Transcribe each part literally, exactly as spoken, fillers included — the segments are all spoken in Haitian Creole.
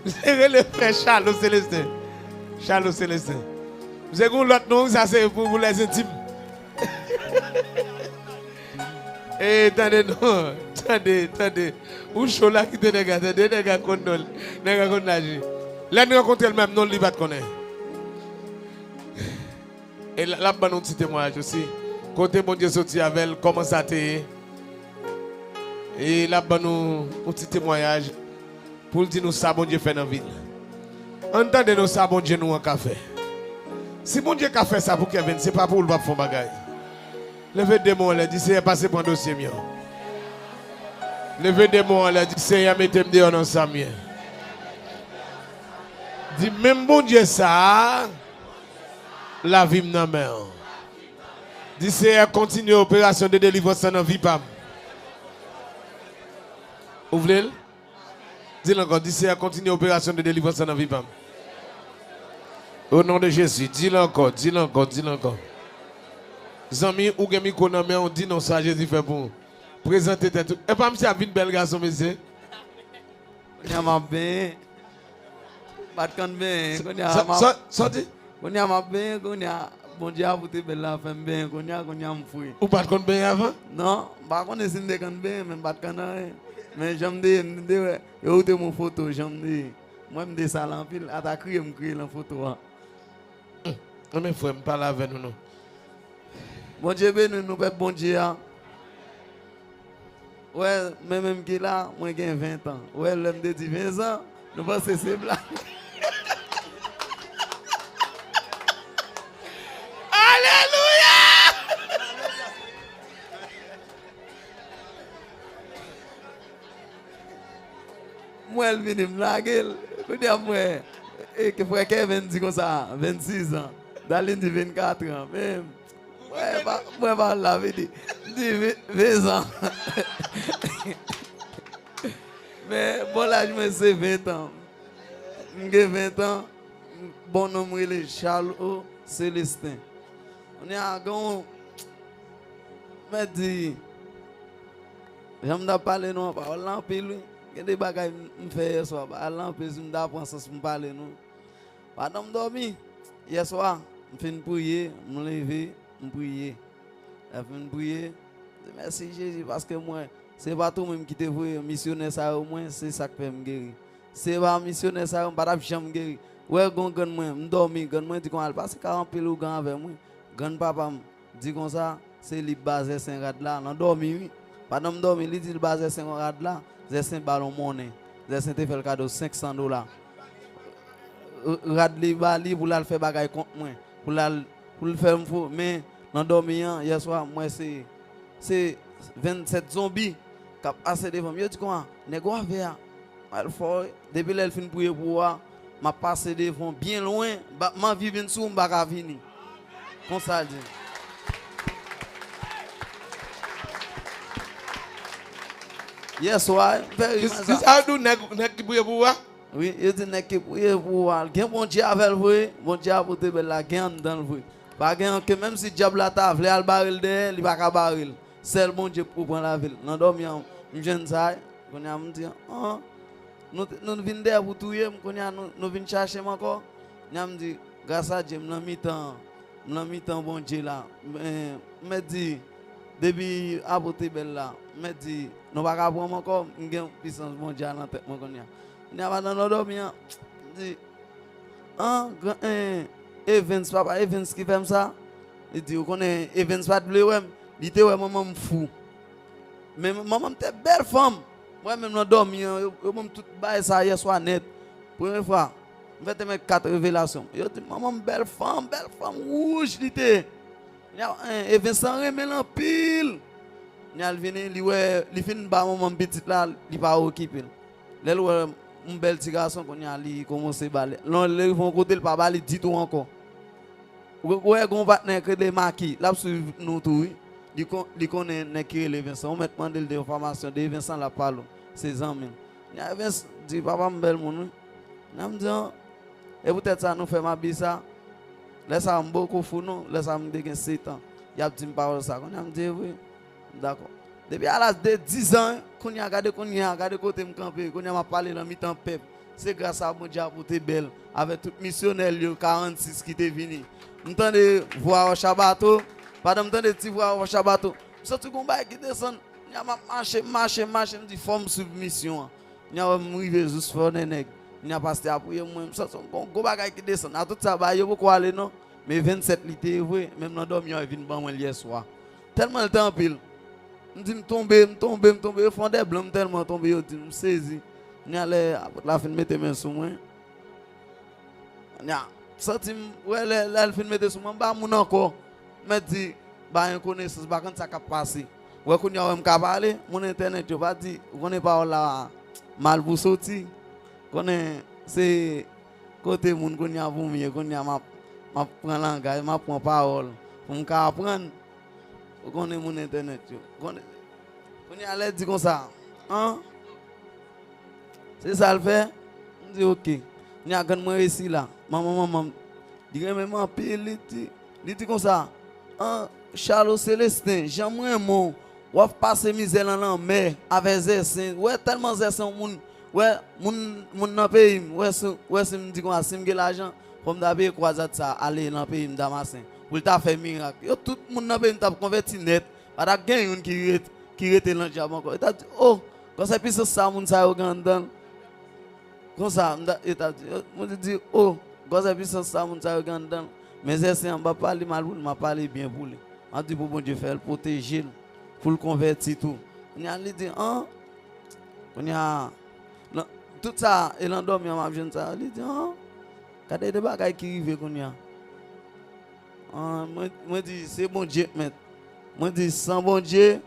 Misye rele frè Chalo Celestin. Chalo Celestin. Misye gen yon lòt non, sa se pou, pou lèzentim. E tande non, tande, tande. Ou cho la kite nèg la, tande, nèg la konn non, nèg la konn laji. Lè n rankontre l menm non, li pa t konnen. E l, l ap ban nou ti temwayaj osi. Kote Bondye soti avè l, kòman sa te ye. E l ap ban nou yon ti temwayaj pou l di nou sa Bondye fè nan vi l. Ann tande nou sa Bondye nou an ka fè. Si Bondye ka fè sa pou Kevin, se pa pou ou l p ap fè yon bagay. Leve de men w anlè, di, Seyè, pase pran dosye m yo. Leve de men w anlè, di, Seyè, mete m deyò nan sa m ye. Di, menm Bondye sa a, lavi m nan men w. Di, Seyè, kontinye operasyon de delivrans lan nan vi pa m. Ou vle l? Di l ankò. Di, Seyè, kontinye operasyon de delivrans lan nan vi pa m. O non de Jezi, di l ankò, di l ankò, di l ankò. Zanmi, ou gen mikwo nan men w, di non sa Jezi fè pou ou. Prezante tèt ou. Epa misye ap vin bèl gason, mesye. Kounye a m ap benyen. M pa t konn benyen. Kounye a m ap, sa w di? Kounye a m ap benyen, kounye a Bondye a pote bèl la fè m benyen, kounye a, kounye a m fre. Ou pa t konn benyen avan? Non, m pa konnen si m te konn benyen, men m pa t konn anyen. Men jan m te ye, m te wè, yo woute m yon foto, jan m te ye. Mwen, m te sal anpil, ata kriye m kriye nan foto a. Hum, men frè m, pale avè nou non. Bondye beni nou, pèp Bondye a. Ou wè, mwen menm ki la, mwen gen ven tan. Ou wè, lè m te di ven zan, nou panse se blag. Alelouya! M wè l vini, m lage l. Kounye a m wè, e, ke frè Kevin di konsa, vennsis an. Darline di vennkat an. Men, mwen pa, mwen pa la vini. M di ve-, ven zan. Men, bon laj mwen se ven tan. M gen ven tan. Bon non m rele Charles Celestin. Kounye a, gen yon, mèt di, jan m t ap pale nou an, pawòl la anpil, wi. Gen de bagay m, m fè yèswa, pawòl la anpil, si m ta pran sans pou m pale nou. Pandan m dòmi, yèswa, m fin priye, m leve, m priye. Lè m fin priye, m di, mèsi Jezi, paske mwen, se pa tou menm ki te voye misyonè sa yo mwen, se sa k fè m geri. Se pa misyonè sa yo, m pa t ap janm geri. Ou wè, gon grann mwen, m dòmi, grann mwen di konsa, l pase ka anpil ougan avè mwen. Grann papa m di konsa, se li ba Zèsen rad la, nan dòmi, wi. Pandan m dòmi, li di l ba Zèsen rad la, Zèsen ba l yon monnen. Zèsen te fè l kado senk san dola. R-, rad li ba li pou l al fè bagay kont mwen, pou l al, pou l fè m fou. Men, nan dòmi an, yèswa, m wè se, se vennsèt zonbi k ap pase devan m. Yo di konsa, nèg w ap vè a, al fò, wi. Depi lè l fin priye pou ou a, m ap pase devan w byen lwen, ba, m anvi vin sou ou, m pa ka vini. Konsa l di m. Yèswa, m fè ri. Kisa yo di w, nèg, nèg ki priye pou ou a? Wi, yo di nèg ki priye pou ou a, gen Bondye avè l vre, Bondye a pote bèl la, gen anndan l vre. Pa gen anken, menm si dyab la ta vle al bare l dèyè, li pa ka bare l. Sèl Bondye pou pran lavi l. Nan dòmi an, m jwenn sa, kounye a m di, an, nou, nou vin dèyè pou touye m, kounye a nou, nou vin chache m ankò. Kounye a m di, gras a Dye, m nan mitan, m nan mitan Bondye la. Men, m mèt di, depi apot te bèl la, m mèt di, nou pa ka pran m ankò, m gen pisans Bondye a nan tèt mwen kounye a. Kounye a, pandan nou dòmi an, m di, an, gran, en, Evens, papa Evens ki fè m sa. Li di, ou konnen, Evens pa t vle wè m. Li te wè manman m fou. Men manman m te bèl fanm. Mwen menm nan dòmi an, yo, yo ban m tout bagay sa yèswa nèt. Premye fwa, m fè te mèt kat revelasyon. Yo di, manman m bèl fanm, bèl fanm wouj li te. Kounye a, en, Evens lan renmen l anpil. Kounye a l vini, li wè, li fin ba manman m pitit la, li pa okipe l. Lè l wè yon bèl ti gason, kounye a li kòmanse ba l. Lè, lè l rive yon kote, l pa ba li ditou ankò. Ou, ou wè gen yon patnè k rele Maki, l ap swiv nou tou, wi. Li kon-, li konnen nèg ki rele Vincent. Ou mèt mande l de enfòmasyon de Vincent, l ap pale w. Se zanmi l. Kounye a Vincent di, papa m bèl moun, wi. Kounye a m di, an, e poutèt sa nou fè m abi sa. Lè sa a m poko fou non, lè sa a m te gen sèt an. Y ap di m pawòl sa. Kounye a m di, e vre. M dakò. Depi a laj de diz an, kounye a, gade kounye a, gade kote m kanpe. Kounye a, m ap pale nan mitan pèp. Se gras a Bondye a pote bèl, avèk tout misyonè l yo, karannsis ki te vini. M tande vwa Wòch a Bato. Pandan m tande ti vwa Wòch a Bato, m santi gon bagay ki desann. Kounye a, m ap mache, m mache, m mache, m di, "Fò m swiv misyon an." Kounye a, m rive jis Fò Nènèg. Kounye a, pastè a priye mwen, m santi gon gwo bagay ki desann. A tout sa, bagay yo poko ale, non. Men vennsèt li te ye vre, menm nan dòmi an, li vin ban mwen l yèswa. Tèlman l te anpil. M di m tonbe, m tonbe, m tonbe, yo fè yon dèblan, m tèlman tonbe, yo di m sezi. Kounye a, lè apot la fin mete men sou mwen, kounye a, m santi m, wè, lè, lè l fin mete sou mwen, m pa moun ankò. M mèt di, ba yon konesans, m pa konn sa k ap pase. Wè, kounye a, wè, m ka pale, moun entènèt yo pa di, ou konnen pawòl la mal pou soti. Konnen se kote moun kounye a pou m ye, kounye a m ap, m ap pran langaj, m ap pran pawòl pou m ka aprann. Ou konnen moun entènèt yo. Konnen, kounye a lè di konsa, an? Se sa l fè? M di, "Oke." Kounye a grann mwen resi la. Manman, manman m, li renmen m anpil, li di, li di konsa, "An, Charlot Célestin, jan m renmen w, w ap pase mizè nan lanmè avè Zèsen." Wè, tèlman Zèsen yon moun, wè, moun, moun nan peyi m, wè si, wè si m di konsa, si m gen lajan, fò m ta peye kwazad sa, ale nan peyi m Damasen, pou l ta fè mirak. Yo, tout moun nan peyi m t ap konvèti nèt, pa t ap gen youn ki ret, ki rete nan dyab ankò. Yo t ap di, "O, gwosè pisans sa moun sa yo gen anndan l." Konsa, m ta, yo t ap di, yo, moun di, "O, gwosè pisans sa moun sa yo gen anndan l." Men Zèsen an, m p ap pale mal pou li, m ap pale byen pou li. M ap di pou Bondye fè l pwoteje l, pou l konvèti tou. Kounye a, li di, "An?" Kounye a, nan, tout sa, e nan dòmi an, m ap jwenn sa. Li di, "An? Gade de bagay ki rive kounye a." An, mwen, mwen di, "Se Bondye k mèt." Mwen di, "San Bondye,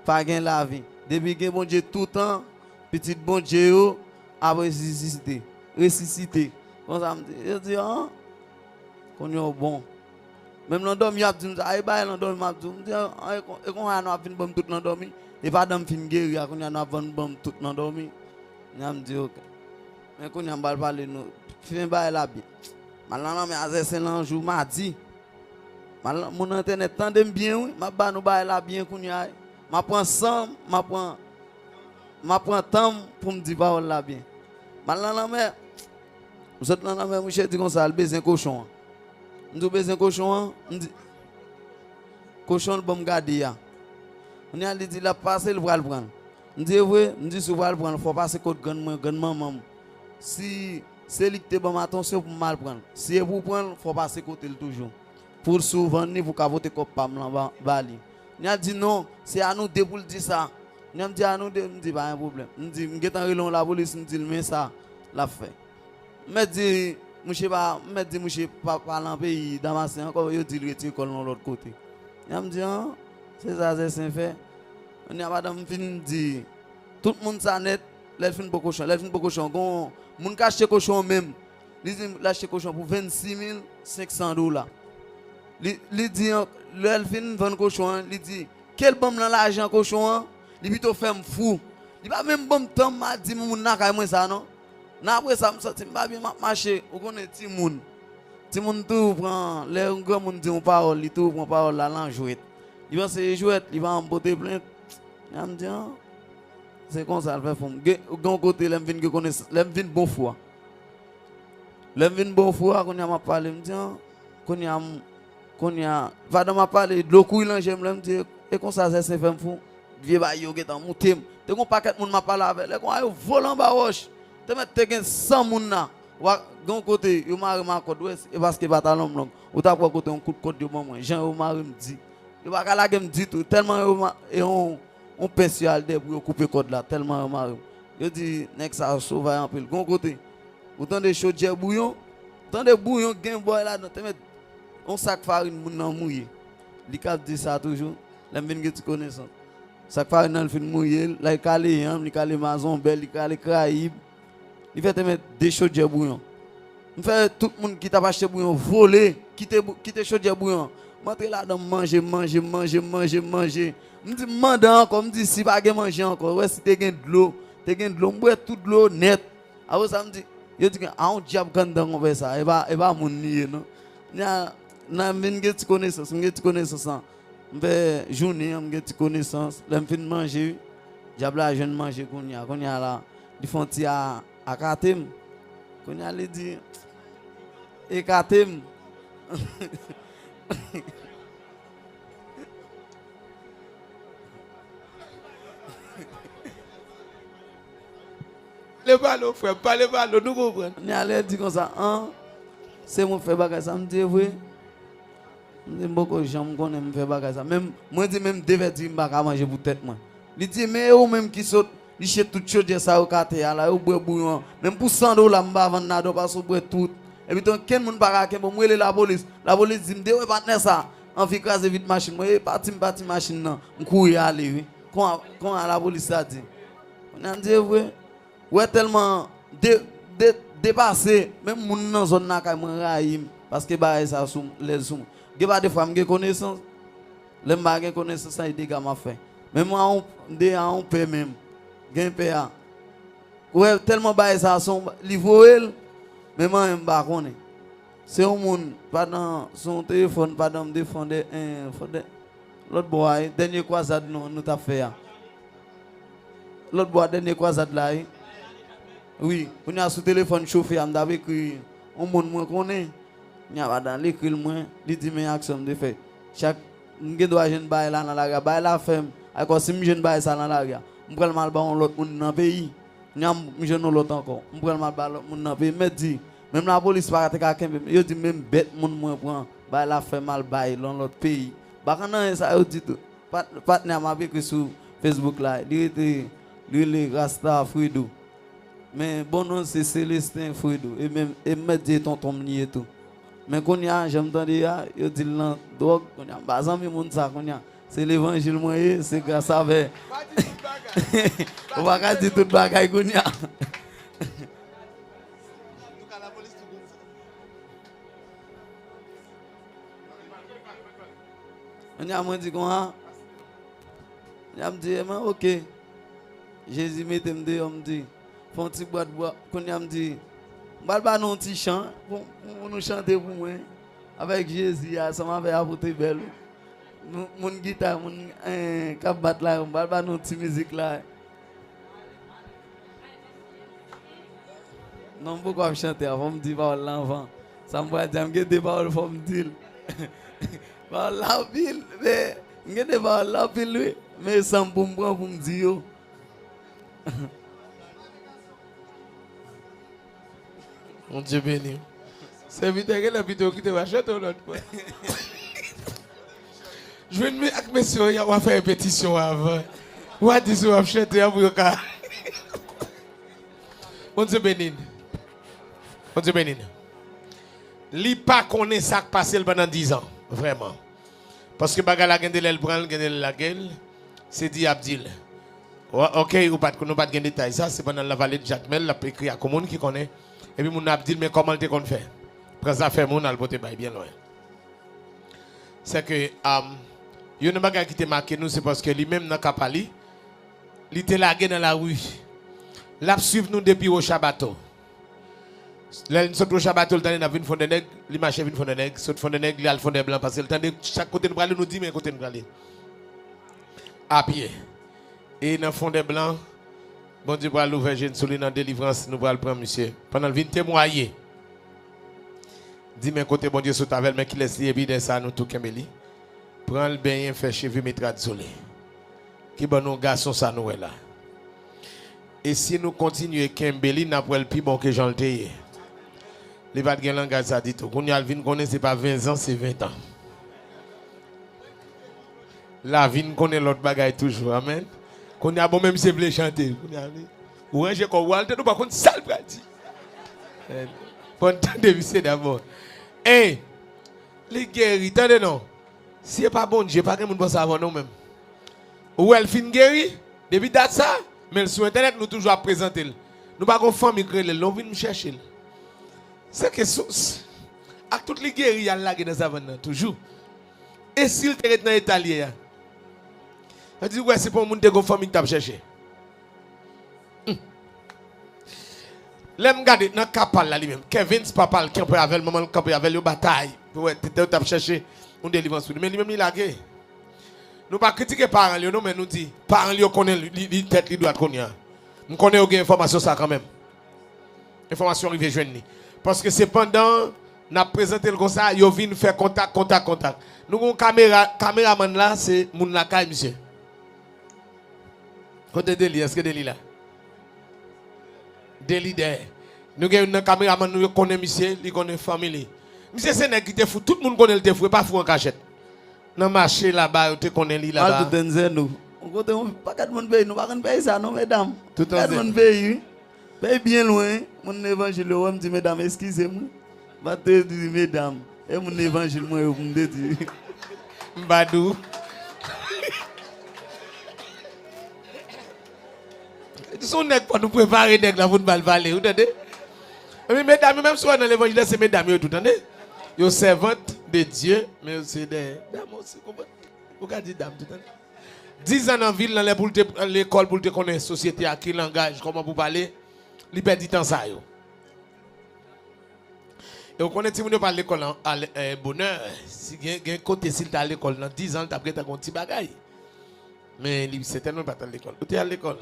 pa gen lavi. Depi gen Bondye toutan, pitit Bondye yo ap resisite." Resisite. Konsa m di, yo di, "An?" Kounye a w bon. Menm nan dòmi, y ap di m sa. E bay nan dòmi, m ap di w. M di, "An, e kon, e konsa nou ap vin ban m tout nan dòmi?" E pandan m fin geri a, kounye a nou ap vin ban m tout nan dòmi. Kounye a m di, "Oke." Men kounye a m pral pale nou. Fen bagay la byen. M al nan lanmè a Zèsen lan jou madi. M al nan, moun entènèt, tande m byen, wi. M ap ba nou bagay la byen kounye a, wi. M ap pran san m, m ap pran, m ap pran tan m pou m di pawòl la byen. M al nan lanmè. M sot nan lanmè, mouche di konsa, l bezwen kochon an. M di w bezwen kochon an? M di, kochon l ban m gade a. Kounye a, li di l ap pase, l pral pran l. M di, e vre? M di, si w pral pran l, fò w pase kot grann mwen, grann manman m. Si se li ki te ban m atansyon pou m al pran l. Si e pou w pran l, fò w pase kote l toujou. Pou si w vann li, pou w ka pote kòb pa m lan ba, ba li. Kounye a, l di, non, se a nou de pou l di sa. Kounye a, m di, a nou de, m di, pa gen pwoblèm. M di, m gentan rele yon lapolis, m di l, men sa l ap fè. M mèt di mouche pa, m mèt di mouche pa, pa nan peyi Damasen ankò, yo di l retire kò l yon lòt kote. Kounye a m di, an, se sa Zèsen fè. Kounye a, pandan m fin di tout moun sa nèt, lè l fin pran kochon, lè l fin pran kochon, gon moun k achte kochon an menm, li di l achte kochon pou vennsis mil senk san dola. Li, li di, an, lè l fin vann kochon an, li di, ke l ban m nan lajan kochon an, li pito fè m fou. Li pa menm ban m tan, m a di moun lakay mwen sa, non. Nan apre sa, m santi m pa byen, m ap mache. Ou konnen timoun. Timoun toujou pran, lè yon granmoun di yon pawòl, li toujou pran pawòl la lan jwèt. Li panse e jwèt, li pa janm pote plent. Kounye a m di, an, se konsa l fè fou m. Gen, gen yon kote, lè m vin gen konesans, lè m vin bon fou a. Lè m vin bon fou a, kounye a m ap pale, m di, an, kounye a m, kounye a, pandan m ap pale, dlo kouri nan je m, lè m di, e konsa Zèsen fè m fou. Vye bagay yo gentan moute m. Te gon pakèt moun m ap pale avè, lè konsa yo vole anba wòch. Te mèt te gen san moun la. Wa, gen yon kote, yo mare m a kòd, wè, e paske patalon m long. Ou t ap wè kote yon kout kòd yo ban mwen. Jan yo mare m di. Yo pa ka lage m ditou. Tèlman yo ma-, e yon, yon pens yo al dèyè pou yo koupe kòd la. Tèlman yo mare m. Yo di, nèg sa yo sovay anpil. Gen yon kote, ou tande chodyè bouyon. Tande bouyon gen bòy ladan. Te mèt yon sak farin moun nan mouye. Li k ap di sa toujou. Lè m vin gen ti konesans. Sak farin nan li fin mouye l, la li kale yanm, li kale mazonbèl, li kale krayib. Li fè te mèt de chodyè bouyon. M fè tout moun ki t ap achte bouyon vole, kite bou-, kite chodyè bouyon. M antre ladan, m manje, m manje, m manje, m manje, m manje. M di, m mande ankò, m di, si pa gen manje ankò, wè si te gen dlo, te gen dlo, m bwè tout dlo nèt. Apre sa, m di, yo di, a yon dyab k anndan konpè sa, e pa, e pa moun li ye, non. Kounye a, nan m vin gen ti konesans, m gen ti konesans lan. M fè jounen an, m gen ti konesans. Lè m fin manje, wi, dyab la jwenn manje kounye a. Kounye a la, li fè yon ti a, akate m. Kounye a, li di, ekate m. Pale pa nou, frè m, pale pa nou, nou konprann. Kounye a, lè l di konsa, an, se mwen k fè bagay sa, m di, e vre? M di, m poko janm konnen m fè bagay sa. Menm, mwen di, menm de vè diri m pa ka manje pou tèt mwen. Li di, men e ou menm ki sot, li chèche tout chodyè sa yo k atè a la, yo bwè bouyon an. Menm pou san dola, m pa vann ladan w, paske w bwè tout. Epi tonkenn moun pa ka kenbe w, m rele lapolis. Lapolis di m, de wè patnè sa, anvi kraze vit machin mwen. E pati m pati machin nan, m kouri ale, wi. Kon a, kon a lapolis la di. Kounye a m di, e vre? Ou wè tèlman de, de, depase, menm moun nan zòn lakay mwen rayi m, paske bagay sa sou, lèz sou mwen. Gen pa defwa m gen konesans, lè m pa gen konesans, sa e dega m ap fè. Men mwen a yon, m de a yon pè menm, gen pè a. Ou wè tèlman bagay sa son, li voye l, menm anyen m pa konnen. Se yon moun, pandan, se yon telefòn, pandan m te fondè, en, fondè, lòt bò a, dènye kwazad nou, nou t ap fè a. Lòt bò a, dènye kwazad la, wi. Wi, kounye a sou telefòn chofè a, m t ap ekri yon moun mwen konnen. Kounye a, pandan l ekri l mwen, li di men aksyon m te fè. Chak, m gen dwa jwenn bagay la nan lari a. Bagay la fè m, ankò si m jwenn bagay sa nan lari a, m pral m al ba yon lòt moun nan peyi. Kounye a m jwenn yon lòt ankò. M pral m al ba lòt moun nan peyi. M mèt di, menm lapolis pa te ka kenbe m. Yo di m menm bèt moun mwen pran. Bagay la fè m al bay lan lòt peyi. Bakan nan sa yo di tou. Pat-, patnè a m ap ekri sou Facebook la. Li rete, li rele Rasta Fridou. Men bon non se Celestin Fridou. E menm, e m mèt di e tonton m li ye tou. Men kounye a, jan m tande a, yo di l nan dwòg. Kounye a, m pa zanmi moun sa kounye a. Se levanjil mwen ye, se gras avè. Ou pa ka di tout bagay kounye a. Kounye a mwen di konsa. Kounye a m di, ebyen, oke. Jezi mete m deyò, m di, fè yon ti bwat bwa. Kounye a m di, m pral ba nou yon ti chan pou, pou nou chante pou mwen. Avèk Jezi, ansanm avèk Apotre Bèl. Moun, moun gita, moun, eh, k ap bat la, m pral ba nou yon ti mizik la. Non, m poko ap chante a, fò m di pawòl la anvan. Sa m pral di a, m gen de pawòl fò m di l. Pawòl la anpil, men m gen de pawòl la anpil wi. Men e san m pou m pran pou m di yo. Bondye beni w. Sèvitè genlè pito kite w a chante yon lòt bò. Jwenn men ak mesye yo, w a fè repetisyon avan. W a di si w ap chante a pou yo ka. Bondye beni n. Bondye beni n. Li pa konnen sa k pase l pandan dizan, vrèman. Paske bagay la gen de lè l pran l, gen de lè l lage l. Se di y ap di l. Wa-, oke, ou pa t, nou pa t gen detay sa, se pandan l nan vale de Jakmèl, l ap ekri ak yon moun ki konnen. Epi moun nan ap di l, men kòman l te konn fè? Pran zafè moun, al pote bay byen lwen. Sèke, um, youn nan bagay ki te make nou, se paske li menm nan ka pa li, li te lage nan lari. L ap swiv nou depi Wochabato. Lè l sot Wochabato, l tande n ap vin Fondènèg, li mache vin Fondènèg, sot Fondènèg, li al Fondèblan, paske l tande chak kote nou prale, nou di men kote n prale. Apye. E nan Fondèblan, Bondye pral ouvè je n sou li nan delivrans, nou pral pran misye. Pandan l vin temwaye. Di men kote Bondye sot avè l, men kilès li, epi lè sa a nou tou kenbe li. Pran l, benyen, fè cheve, met rad sou li. Ki ban nou gason sa nou wè la. E si nou kontinye kenbe li, n ap wè l pi bon ke jan l te ye. Li pa t gen langaj sa ditou. Kounye a l vin konnen se pa ven zan, se ven tan. La vin konnen lòt bagay toujou. Amèn. Kounye a, bon, men misye vle chante. Kounye a, li, ou ranje kò w, ou al tande, ou pa konn sa l pral di. Amèn. Fò n tande misye dabò. Ey! Li geri, tande non. Si e pa Bondye, pa gen moun panse avan nou menm. Ou wè l fin geri, depi dat sa, men l sou entènèt, nou toujou ap prezante l. Nou pa gon fanmi k rele l, non, vin m chèche l. Sèke sou, ak tout li geri, y al lage nan savann nan, toujou. E si l te ret nan eta l ye a? Sa di, wè, se pa yon moun te gon fanmi k t ap chèche. Hmm. Lè m gade nan ka pa l la li menm, Kevins, papa l kanpe avè l, manman l kanpe avè l, yo batay. Pou wè, tèt yo t ap chèche yon delivrans pou li. Men li menm, li lage. Nou pa kritike paran l yo non, men nou di, paran l yo konnen li, li, li tèt li dwat kounye a. M konnen yo gen enfòmasyon sa kanmenm. Enfòmasyon rive jwenn li. Paske se pandan n ap prezante l konsa, yo vin fè kontak, kontak, kontak. Nou gen yon kamera, kameramann la, se moun lakay misye. Kote Deli? Èske Deli la? Deli dèyè. Nou gen youn nan kameramann nou, yo konnen misye, li konnen fanmi li. Misye se nèg ki te fou, tout moun konnen l te fou, e pa fou an kachèt. Nan mache laba, yo te konnen li laba. Mal tout Denzel nou. On kote yon pakèt moun peyi, nou pa konn peyi sa non, medam. Tout Denzel. Pakèt moun peyi, wi. Peyi byen lwen, moun levanjil yo wè m di, medam, eskize m, wi. M pa te di, medam, e moun levanjil mwen yo pou m te di. M pa di w. Di se yon nèg fò nou prepare nèg la pou n ba l pale, ou tande? Epi medam yo, menm si w wè nan levanjil la, se medam yo tou, tande? Yo sèvant de Dye, men yo se dè dam osi, konprann? Ou ka di dam tou, tande? Diz an nan vil, nan lè pou l te lekòl, pou l te konnen sosyete a, ki langaj, kòman pou pale, li pèdi tan sa yo. E ou konnen timoun yo pa al lekòl an, al, eh, bonè. Si gen, gen kote, si l t al lekòl nan diz an, l t ap gentan gen yon ti bagay. Men li sètènman pa t al lekòl. Ou te al lekòl?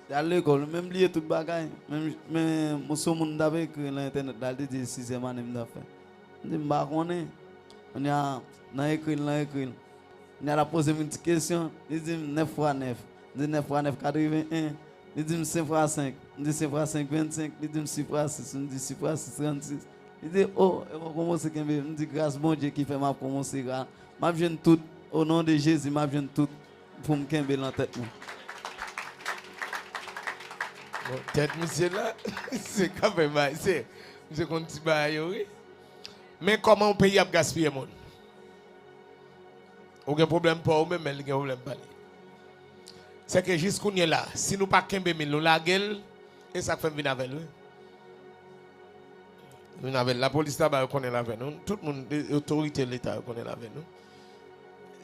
Te al lekòl, men m bliye tout bagay. Men, men, se yon moun m t ap ekri nan entènèt la, li te di sizyèm ane m t ap fè. M di, m pa konnen. Kounye a, nan ekri l, nan ekri l. Kounye a, l ap poze m yon ti kesyon. Li di m, nèf fwa nèf. M di, nèf fwa nèf, katreven en. Li di m, senk fwa senk. M di, senk fwa senk, vennsenk. Li di m, sis fwa sis. M di, sis fwa sis, trannsis. Li di, o, e mwen kòmanse kenbe. M di, gras Bondye ki fè m ap kòmanse la. M ap jwenn tout. O non de Jezi, m ap jwenn tout pou m kenbe nan tèt mwen. Bon, tèt misye la, se kanmenm, se, misye konn ti bagay yo, wi. Men kòman yon peyi ap gaspiye moun? Ou gen pwoblèm pa w menm, men li gen pwoblèm pa li. Sèke jis kounye la, si nou pa kenbe men l, nou lage l, e sa k fè m vin avè l, wi. Vin avè l. Lapolis laba, yo konnen l avè nou. Tout moun, e, otorite Leta, yo konnen l avè nou.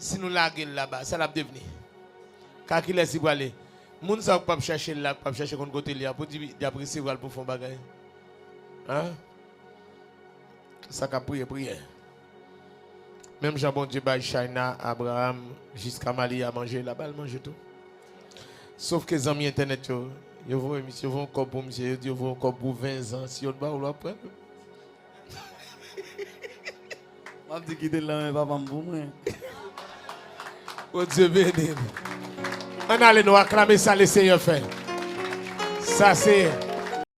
Si nou lage l laba, sa l ap devni? Ka kilès li prale? Moun sa yo k p ap chèche l la, k p ap chèche konn kote li a, pou di, y ap resevwa l pou fè yon bagay. An? Sa k ap priye, priye. Menm jan Bondye bay China, Abraham, jiska Malia manje, l ap ba l manje tou. Sof ke zanmi entènèt yo, yo voye misye, yo voye yon kòb pou misye, yo di yo voye yon kòb pou ven zan, si yo t ba w, w ap pran l. M ap di kite l nan men papa m pou mwen. Bondye beni nou. Ann ale, nou aklame sa Lesenyè fè. Sa se